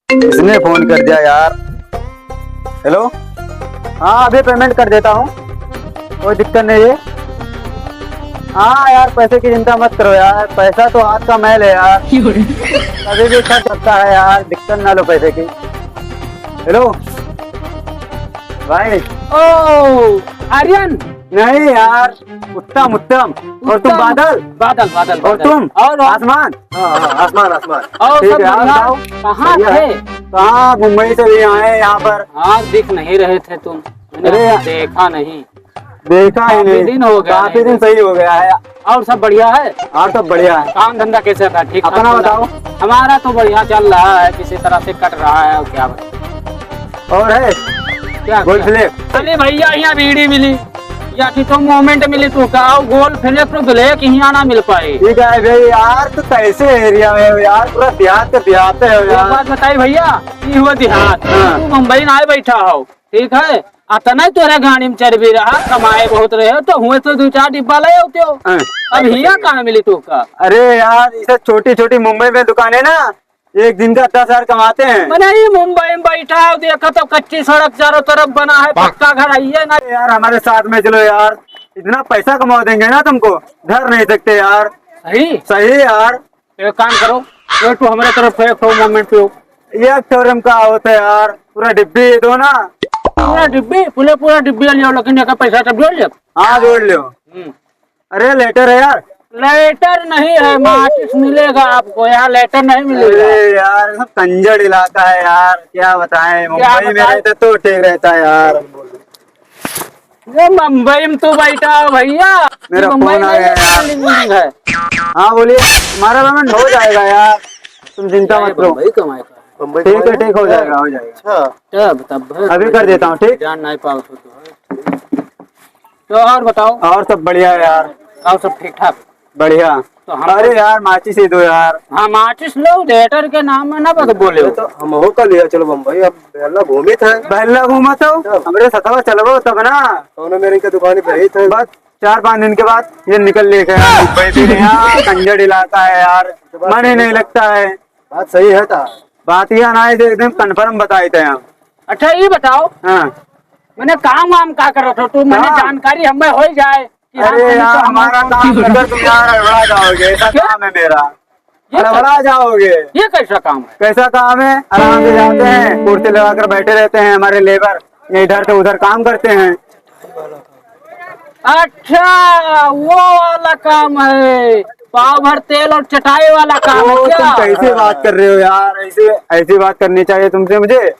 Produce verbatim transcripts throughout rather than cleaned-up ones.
इसने फोन कर दिया यार। हेलो। हाँ, अभी पेमेंट कर देता हूँ, कोई दिक्कत नहीं है। हाँ यार, पैसे की चिंता मत करो यार, पैसा तो हाथ का मैल है यार। कभी भी खर्च सकता है यार, दिक्कत ना लो पैसे की। हेलो भाई। ओ, आर्यन। नहीं यार, उत्तम, उत्तम। और तुम उत्तम। बादल? बादल, बादल, और बादल। तुम? और, और? आसमान? हाँ, हाँ, आसमान, आसमान। और ठीक सब है, और बढ़िया? बताओ। कहाँ बढ़िया थे? है? कहाँ, मुंबई से भी आए हैं यहाँ पर। हाँ, दिख नहीं रहे थे तुम। मैंने अरे आपको यार। देखा नहीं। देखा ही काफी नहीं। दिन हो गया काफी नहीं दिन देखे। सही हो गया है। और सब बढ़िया है? और सब बढ़िया है। काम धंधा कैसे था? ठीक ठाक अपना चल रहा है? बताओ। हमारा तो बढ़िया चल रहा है, किसी तरह से कट रहा है, और क्या बताएं। और है? क्या, गोल्ड क्या? फ्लेक्स? अरे भैया, यहाँ बीड़ी मिली, या कि तो मोमेंट मिली तो का, और गोल्ड फ्लेक्स तो ब्लैक यहाँ ना मिल पाए। ठीक है भाई यार, तो कैसे एरिया में हो यार, पूरा देहात के देहात है हो एक यार। बात बताई भैया, ई हुआ देहात, हाँ। तू मुंबई ना आए बैठा हो, ठीक है, अतना ही तोरे गाड़ी में चर्बी रहा, कमाए बहुत रहे हो, तो हुए तो दो चार डिब्बा ले आते हो। हाँ। अब हिया कहाँ मिली तू का? अरे यार, ये सब छोटी छोटी मुंबई में दुकान है ना, एक दिन का दस हजार कमाते हैं। मने ये मुंबई में बैठा हो, देखा तो कच्ची सड़क चारों तरफ बना है, पक्का घर है ये ना। यार, हमारे साथ में चलो यार, इतना पैसा कमा देंगे ना तुमको, घर नहीं सकते यार। सही? सही यार। एक काम करो, ये तो हमारे तरफ से एक सौ मोमेंट पियो। ये एक सौ में का होता है यार, पूरा डिब्बी दो ना। पूरा डिब्बी? पूरे पूरा डिब्बी लियो, लेकिन एक पैसा तो जोड़ लियो। हाँ, जोड़ लियो। हम्म। अरे, लेटर है यार। लेटर नहीं है, माचिस मिलेगा आपको, यहाँ लेटर नहीं मिलेगा। अरे यार, सब कंजर इलाका है यार, क्या बताएं, क्या मुंबई में बताएं? रहते तो ठीक रहता है यार। ये मुंबई में तू बैठा हो भैया, मेरा मुंबई फोन आ में गया ये यार। वाली बिल्डिंग है। हाँ, बोलिए, हमारा पेमेंट हो जाएगा यार, तुम चिंता क्या मत करो। बम्बई कमाए का? बम्बई ठीक है, कमाए का? ठीक हो जाएगा, हो जाएगा। अच्छा। तब, तब अभी कर देता हूँ, ठीक? जान नहीं पाओ तो, तो। तो और बताओ। और सब बढ़िया है यार। और सब ठीक ठाक? बढ़िया। तो हम अरे यार, माचिस ही दो यार। हाँ, माचिस लो, लेटर के नाम में ना बस बोले हो। तो हम हो कर लिया, चलो बम्बई, अब बेहला घूमे थे। बेहला घूमा तो तब। हमरे सतवा चलबो तब ना। कौनो मेरे के दुकान पे ही थे। बस चार पाँच दिन के बाद ये निकल लेके यार। मुंबई से यहाँ कंजर इलाका है यार, मन ही नहीं लगता है। बात सही है ता। बात यह ना है, एकदम कन्फर्म बताए थे हम। अच्छा, ये बताओ। हाँ। मैंने काम वाम का करत हो तू? मैंने हाँ। जानकारी हमें हो ही जाए कि हाँ, अरे मैंने यार, तो हमारा हमारा काम कर कर तुम यार हड़बड़ा जाओगे, ऐसा क्या? काम है मेरा। ये हड़बड़ा कैसा, जाओगे। ये कैसा काम है? कैसा काम है? आराम से जाते हैं, कुर्सी लगाकर बैठे रहते हैं, हमारे लेबर इधर से उधर काम करते हैं। अच्छा, वो वाला काम है, पाव भर तेल और चटाई वाला काम है वो क्या? तुम कैसे बात कर रहे हो यार? ऐसे, ऐसी बात करनी चाहिए तुमसे मुझे।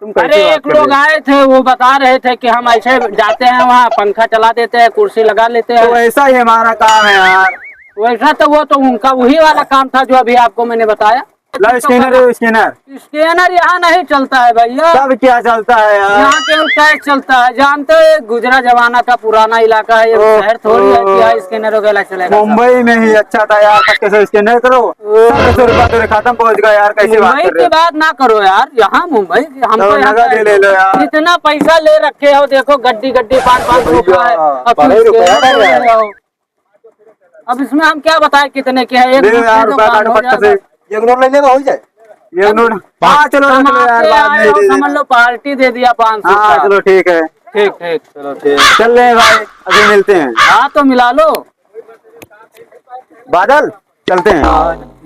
तुम कैसे अरे, बात एक कर रहे लोग हो? आए थे, वो बता रहे थे कि हम ऐसे जाते हैं वहाँ, पंखा चला देते हैं, कुर्सी लगा लेते हैं। तो ऐसा ही हमारा काम है यार। वैसा तो वो तो उनका वही वाला काम था जो अभी आपको मैंने बताया। ला, स्कैनर है, स्कैनर। स्कैनर यहाँ नहीं चलता है भैया। तब क्या चलता है यार? यहाँ केवल कैश चलता है। जानते हो, ये गुजरा जमाना का पुराना इलाका है, ये ओह, शहर थोड़ी है कि ओह। यहाँ स्कैनर वगैरह चलेगा। मुंबई में ही अच्छा था यार, सबके सब स्कैनर करो, ओह। सात सौ रुपया तेरे खाता में पहुँच गया यार, कैसी बात मुंबई कर रहे की हो? बात ना करो यार, यहाँ मुंबई की, हम तो तो यहाँ नगद पे ही ले लो यार। जितना पैसा ले रखे हो, देखो गड्डी गड्डी पाँच पाँच सौ का है, भैया, अब तुम बारह रुपया स्कैनर कर रहे हो। अब इसमें हम क्या बताएं कितने के हैं, एक ले नोट यार, दे दो, रुपया काम काट हो पटक जाएगा। से। एक नोट ले लेना, हो जाए। एक नोट। हाँ, चलो, रख लो यार, कमाते बाद में आए हो, दे समझ देना। लो, पार्टी दे दिया पाँच सौ हाँ, का। चलो, ठीक है। ठीक, ठीक। चलो, ठीक। चल रहे हैं भाई, अभी मिलते हैं। हाँ, तो मिला लो। बादल, चलते हैं।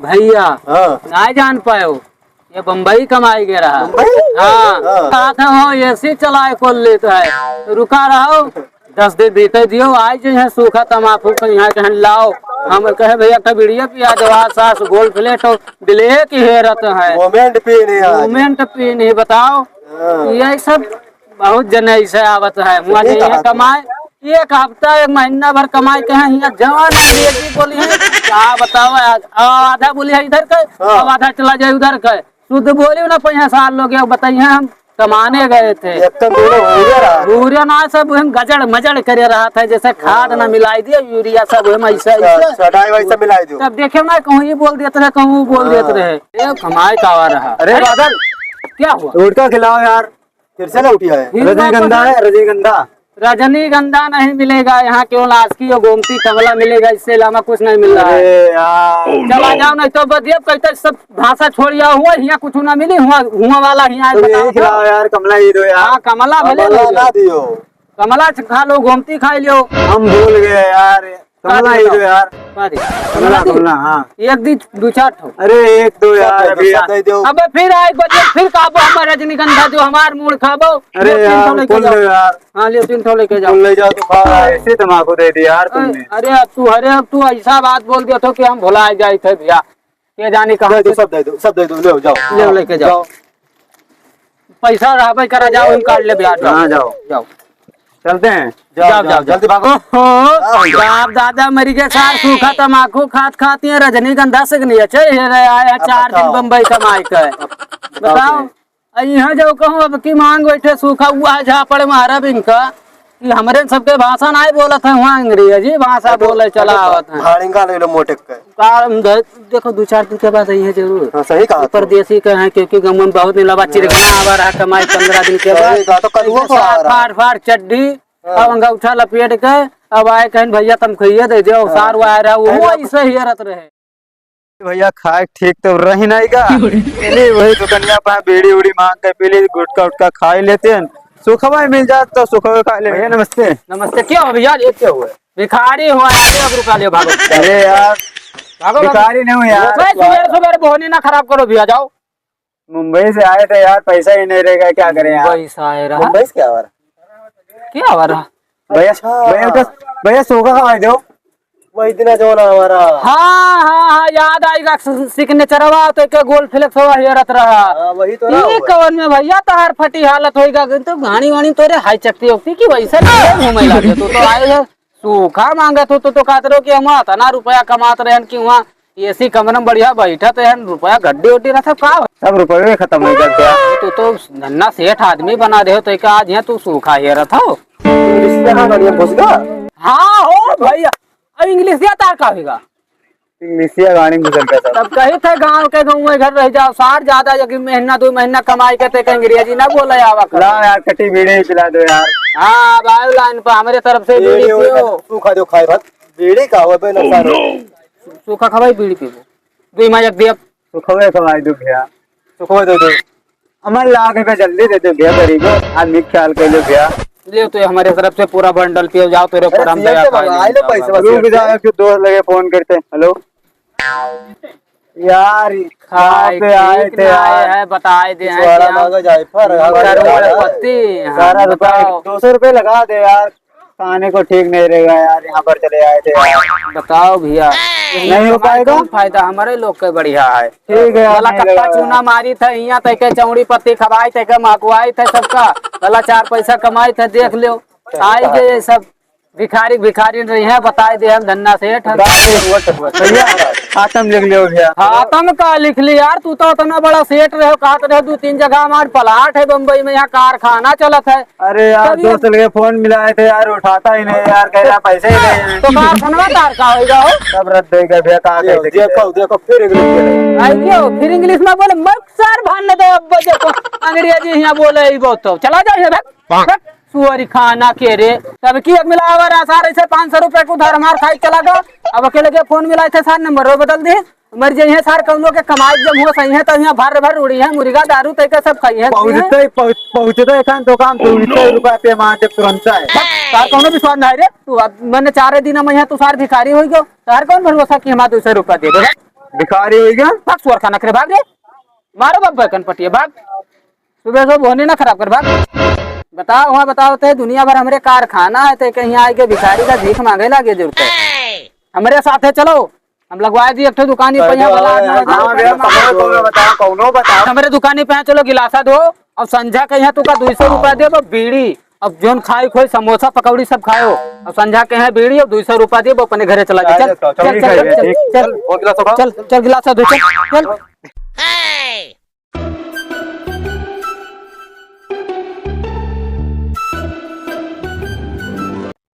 भैया, हाँ। ना जान पाए हो। ये बम्बई कमाई गया रहा। बम्बई? हाँ। हाँ। कहा था, "हो, एसी चलाए खोल लेता है।" तो रुका रहो, दस दिन बीते दियो, आई जो है सूखा तमाकू के यहाँ जहन लाओ। हम कहे, "भैया, का बीड़िया पिया दो, आ सास गोल प्लेट हो, ब्लैक हेरत है।" मोमेंट पी नहीं आज। मोमेंट पी नहीं, बताओ। हाँ। यही सब बहुत जने ऐसे आवत है, हुआ सही जाइए कहा तुमने। कमाए, एक हफ्ता, एक महीना भर कमाए के हैं, हियाँ जवान अंग्रेजी बोली है, क्या बताओ, आ-, आधा बोली है इधर के, हाँ। अब आधा चला जाए उधर के। शुद्ध बोली ना, पैसा साल लोग, अब बताइए, हम कमाने गए थे। एक तो दोनों हो गया रहा। पूरे ना सब हम गजड़ मजड़ करे रहा था, जैसे खाद ना हाँ। मिलाई दिए, यूरिया सब हम ऐसे, अच्छा, ऐसे। अच्छा, डाई वाई सब मिलाई दो। तब देखे ना, कहूँ ये बोल देते रहे, कहूँ वो बोल हाँ। देते रहे। ये कमाए का आ रहा। अरे अरे, बादल, क्या हुआ? गुटखा खिलाओ यार। फिर से ना उठी है। फिर रजनीगंधा वापस है, रजनीगंधा। रजनीगंधा नहीं मिलेगा यहाँ, केवल आशिकी और गोमती कमला मिलेगा, इससे अलावा कुछ नहीं मिल रहा है। अरे यार। चला जाओ, नहीं तो बदियब कहते सब भाषा छोड़ जाओ, हुआ यहाँ कुछ ना मिली, हुआ, हुआ वाला यहाँ तो बताओ यही तो। खिलाओ यार, कमला ही दो यार। हाँ, कमला भले कमला ले लो। ना दियो। कमला च-, खा लो, गोमती खा लियो। हम भूल गए यार, कमला ही दो यार। कमला, कमला, हाँ। एक दी दो चार ठो। अरे एक दो यार, सब दे दो, अभी सब यार। दे दो। अबे फिर आए बजे, फिर खाबो हम रजनीगंधा जो हमार मूड़ खाबो। अरे ले तीन ठो यार, लेके कौन जाओ। लो यार? हाँ, ले तीन ठो लेके जाओ। तुम ले जाओ तो खा, ऐसे तमाकू दे दी यार तुमने। अरे अब तू, अरे अब तू ऐसा बात बोल दिया तो कि हम भुला जाए थे भैया। के जानी कहाँ दे दो, से सब दे दो, सब दे दो, ले जाओ। ले लेके जाओ। जाओ। पैसा रहबे करा, जाओ, हम काट ले ब्याज, जाओ। हाँ, जाओ। जाओ। चलते हैं। जाओ, जाओ, जाओ, जाओ। जल्दी भागो। ओहो, हाँ, भैया। बाप दादा मरी के सार सूखा तमाकू खात खात ये रजनीगंधा से नहीं अच्छे, ये रहे आया अब चार दिन बताओ। बम्बई कमाई का है। अब बताओ। बताओ। आ, यहाँ जो कहूँ अब की मांग बैठे सूखा हुआ झापड़ मारब इनका, कि हमरे सबके भाषा नाहीं बोलत है, वहाँ अंग्रेजी भाषा अरे तो, बोले चला अरे तो आवत है। भाड़िंगा ले लो मोटे के। का हम दे-, देखो, दो चार दिन के बाद अइहे जरूर। हाँ, सही कहा तू। परदेसी के हैं, क्योंकि गाँव में बहुत दिन लबा चिरगना आवा रहा कमाई पन्द्रह दिन के बाद। सही कहा, तो कल वो तो आ रहा। फाड़ फाड़ चड्डी, हाँ। अब अंगूठा लपेट के, अब आए कहें, "भैया, तुम खाइए दे दो।" हाँ। सार वो आ रहा, वो अरे, ऐसे ही रहत रहे। भैया खाए ठीक तो रही नहीं का। पहले वही दुकनिया पर बीड़ी उड़ी मांग के पी ली, गुटखा उटखा खा ही लेते हैं। सुखवा मिल जात तो सुखवा खा ले। भैया नमस्ते। नमस्ते, क्या हो भैया, ये क्या हुआ? भिखारी हो यार, एक रुपया ले भागो। अरे यार, भागो, भागो। भिखारी नहीं हूँ यार। भाई, सुबह सुबह बोहनी ना खराब करो भैया, जाओ। मुंबई से आए थे यार, पैसा ही नहीं रहेगा, क्या करें यार? मुंबई से आए रहा। मुंबई से क्या हो रहा? क्या हो रहा? भैया, अच्छा। भैया, उनका, भैया, सूखा खवाई दो। वही दिन जो ना हमारा। हाँ, हाँ, हाँ, याद आइगा, सि-, सिग्नेचरवा तो के गोल फ्लेक्स हुआ हेरत रहा। हाँ, वही तो ना ई हुआ। कवन में भैया तोहार फटी हालत होइगा, तो घानी वानी तोरे हाई चकती ओकती की वैसे नहीं घूमे लागे, तू तो आए है। सूखा मांगत हो तो, तो कहत रहो कि हम अतना रुपया कमात रहन कि वहाँ एसी कमरा में बढ़िया बैठत रहन, रुपया गड्डी उड्डी रहत का? सब रुपये खत्म हो गए क्या? तू तो धन्ना सेठ आदमी बना रहे हो, तो का आज यहाँ तू सूखा हेरत हो? रिश्ते हाँ बढ़िया घुस गया। हाँ हो भैया, अब इंग्लिश दिया तार का होगा? इंग्लिशिया गाड़ी में घुसल गया सब। तब कही थे गाँव के गाँव में घर रह जाओ, सार ज्यादा यदि महीना दो महीना कमाई के ते के अंग्रेजी ना बोले आवा कर। ला यार, कटी बीड़ी पिला दो यार। हाँ, अब आयो लाइन पर, हमरे तरफ से बीड़ी बीड़ी उड़ी पियो। तू खा दो, खाए भात। बीड़ी का हुआ बे ना सारे। सूखा खवाई बीड़ी पीबो। दुई माँ एक दिया। सुखवे खवाई दो भैया। सुखवे दे दो। अमन लाख रुपया जल्दी दे दो भैया, गरीब आदमी ख्याल कर लो भैया। ले तो ये हमारे तरफ से पूरा बंडल पियो, जाओ तेरे अरे ऊपर हम सीएम दया से पाए मंगा नहीं लो पैसे जाओ। बस। रुक जाओ, फिर दोस्त लगे फोन करते। हेलो। यार, खाए कहाँ पे आए ठीक थे ना आए यार? है, बताए दे हैं पिछवाड़ा कि हम मांगो जाए पर, हाँ, करोड़पति हैं, सारा रुपया बताओ। दो सौ रुपये लगा दे यार। खाने को ठीक नहीं रहेगा यार, यहाँ पर चले आए थे यार। बताओ भैया, नहीं हो पाएगा? कौन फायदा? हमारे लोग के बढ़िया है। ठीक है यार, भला नहीं कत्ता लगा। चूना मारी था यहाँ, तैके चौड़ी पत्ती खवाई, तैके मकुआई थे सबका, भला चार पैसा कमाई थे, देख लो। आई गए ये सब भिखारी, भिखारी नहीं है, बताए दे हम धन्ना सेठ। भैया, खातम लिख लियो भैया। खातम का लिख ली यार, तू तो इतना बड़ा सेठ रहे, कहत रहे दो तीन जगह हमार प्लाट है बम्बई में, यहाँ कारखाना चलत है। अरे यार, तब ये दोस्त लगे फोन मिलाए थे यार, उठाता ही नहीं यार, कह रहा पैसे ही नहीं है। तो कारखाना तार का होइगा हो? सब रद्द हो गया भैया, कहाँ गए थे? देखो, देखो, फिर इंग्लिश में। आई क्यों? फिर इंग्लिश में बोले, "मैं सर भान दे अब देखो, अंग्रेजी यहाँ बोले ही बहुत तो। चला जाओ यहाँ, भाग, भाग, सुअरी खाना के रे।" तब की एक मिला आवा रहा सार, ऐसे पाँच सौ रुपए को उधार मार खाई चला गया। अब अकेले के फोन मिलाए थे सार, नंबर वो बदल दे। मर जइहे सार, कउनो के कमाई जब हो सही है, तो यहाँ भर भर उड़ी है, मुर्गा दारू तय के सब खाई है। पहुँचते ही, पहुँच-, पहुँचते ही खान दुकान पे उड़ते ही रुपया पे मार जब तुरंत है। सार कउनो विश्वास नहीं रे, तू अब मैंने चारे दिन में यहाँ तू सार भिखारी हो गयो, सार कौन भरोसा कि हमारा दो सौ रुपया दे दे? भिखारी हो गया? भाग सुअर खाना करे, भाग रे, मारो बाप बैकन पटिया, भाग। सुबह से बोहनी ना खराब कर, भाग। बताओ, वहाँ बताओ, ते दुनिया भर हमरे कारखाना है, ते कहीं आए के भिखारी का भीख मांगे लागे जरूरत है। हमरे साथ है, चलो। हम लगवाए दी एक ठो दुकानी पे यहाँ वाला आदमी। हाँ भैया, कौनो, कौनो बताओ, कौनो बताओ। हमरे दुकानी पे यहाँ चलो, गिलासा दो, अब संझा के यहाँ तुका दो सौ रुपया दे, अब बीड़ी, अब जोन खाई खोई समोसा पकौड़ी सब खाओ, अब संझा के यहाँ बीड़ी, अब दो सौ रुपया दे, अब अपने घरे चला जाए। चल, चल, चल, चल, चल, चल, चल, गिलासा दो, चल, चल।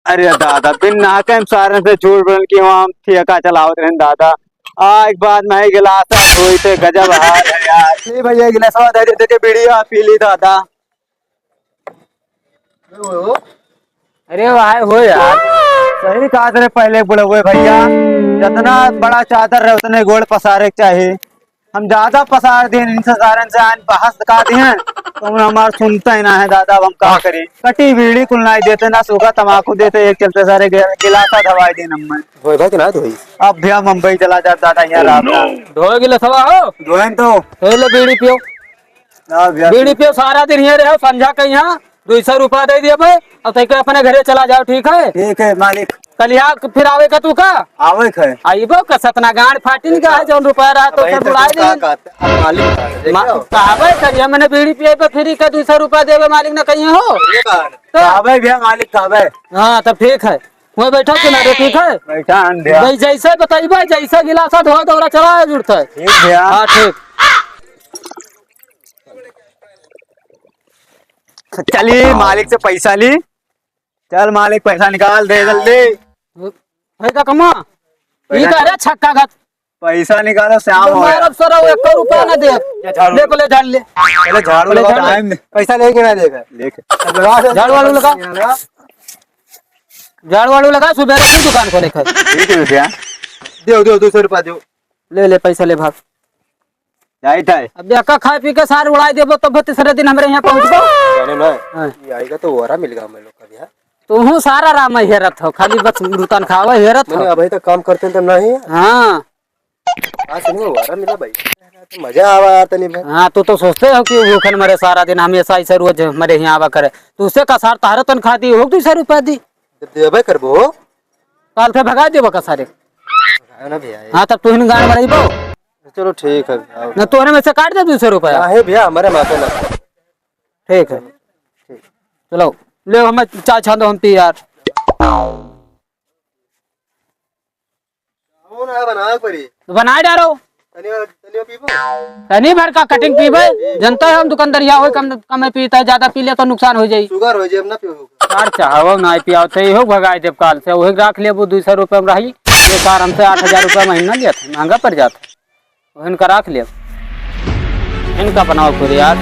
अरे दादा, बिन नहाके हम सारन से झूठ बोलन कि हम ठेका चलावत रहन दादा। आज बाद में गिलास धोई थे, गजब हाल है यार। ले भैया, गिलास दे दे के बीड़ी आप पी ली दादा। ओ, ओ, अरे भाई हो यार। सही कहा रे पहले बुढ़वे भैया, जितना बड़ा चादर रहे उतने गोड़ पसारे के चाही। हम ज्यादा पसार दिन इनसे सारन से आन बहस का दिए, तो उन हमार सुनते ही ना है दादा, अब हम का करी? कटी बीड़ी कुल नाई देते, ना सूखा तमाकू देते, एक चलते सारे गे-, गिलासा धवाई दिन हमें। धोए भाई कि ना धोई? अब भैया मुंबई चला जा दादा, यहाँ रात ना। धोए गिलासवा हो? धोए तो। धोए लो बीड़ी पियो। ना भैया। बीड़ी पियो, सारा दिन यहाँ रहो, संझा के यहाँ दुई सौ रुपया दे दिए भाई, और तैके अपने घरे चला जाओ, ठीक है? ठीक है मालिक। कलिया फिर आवे का तू का? आवे के है। आइबो का सतना गांड फाटिन का है, जौन रुपया रहा तो भाई, सब उड़ाए तो का दे। कहते? अब मालिक का है, मा-, देखो। कहबे करिए, मैंने बीड़ी पिए पे फ्री का दुई सौ रुपया देवे मालिक ना कहिए हो। ये कहा है? तो कहबे भैया मालिक कहबे। हाँ, तब ठीक है, वही बैठो किनारे, ठीक है? बैठा हन भैया। भाई जैसे बताइबे, जैसे गिलासा धो दौरा चला है जुड़ता है। ठीक भैया। हाँ, ठीक। चली, मालिक से पैसा ली। चल मालिक, पैसा निकाल दे जल्दी। भाई का कमा? पैसा ई का रे छक्का घात। पैसा निकालो, श्याम हो गया। मारब सर, एक रुपया ना दे। या झाड़ू ले, ले, झाड़ ले। पहले झाड़ू ले, लगा, झाड़ू। टाइम दे। पैसा लेके ना देगा। लेके। अब लगा दे। झाड़ू वाड़ू लगा। लगा। झाड़ू वाड़ू लगा, सुबह से दुकान खोले खाए। ठीक है भैया। देव, देव, दो सौ रुपया देव। ले, ले, पैसा ले भाग। जाइत है। अब एका खाए पी के सार उड़ाई देबो, तब तीसरे दिन हमरे यहाँ पहुँचबो। जाने ना, हाँ। ये आएगा तो ओरा मिल गया हम लोग का भी, हाँ। तू हूँ सारा राम हेरत हो, खाली बस रुतन खावा हेरत हो। मैंने अभी तक काम करते तो नहीं। हाँ। आज सुनो, ओरा मिला भाई। तो मजा आवा यार तनी भाई। हाँ, तू तो सोचते हो कि भूखन मरे सारा दिन, हमेशा ऐसे रोज मरे यहाँ आवा करे। तू उससे का सार तहरे तनख्वाह दी हो, दुई सौ रुपया दी। जब देबे करबो। काल से भगा देबो का सारे। है ना भैया, ये हाँ, तब तू ही गान मरइबो। चलो ठीक है, आओ। ना तोहरे में से काट दे दुई सौ रुपया। काहे भैया, हमारे माथे ना। ठीक है। चलो, ले हमें चाय छान दो, हम पी यार। आओ ना, बनावे पड़ी। तो बनाए डारो। तनी, तनी पीबो? तनी भर का कटिंग पीबे। जनता है हम दुकानदार या होई कम, कम में पीता है, ज्यादा पी ले तो नुकसान हो जाई। शुगर हो जाए, अब ना पियो। यार चाहवो ना पियाओ, तो इहो भगाए देब काल से, वही राख लेबो, दुई सौ रुपये में रही। ये कार हमसे आठ हजार रुपये महीना लेत है, महंगा पड़ जात है। वही इनका राख लेब, इनका बनाओ पूरे यार।